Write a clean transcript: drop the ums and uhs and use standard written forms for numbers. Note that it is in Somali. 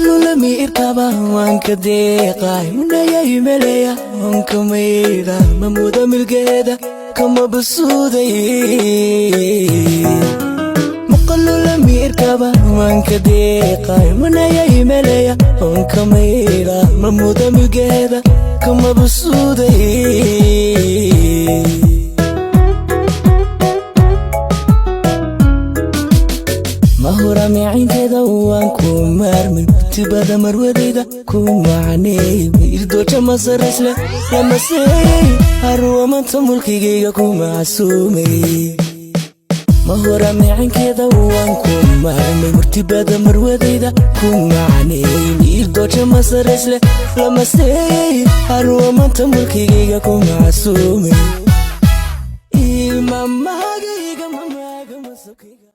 Maqalulami irkaba wanka deeqay, munayay meleya wanka mayda, mamuda milgeeda kama basuuday. Maqalulami irkaba wanka deeqay, munayay meleya wanka mayda, mamuda milgeeda kama basuuday. Mahura micinkeeda waan ku maarmin, tibada marwadayda ku macneey, irdooja masaraysle lamaseeyey, haruwamanta mulkigayga ku macsuumay. Mahura micinkeeda waan ku maarmay, murtibada marwadayda ku macneey, irdooja masaraysle lamaseeyey, haruwamanta mulkigayga ku macsuumay. Mamagayga mamaga masokayga.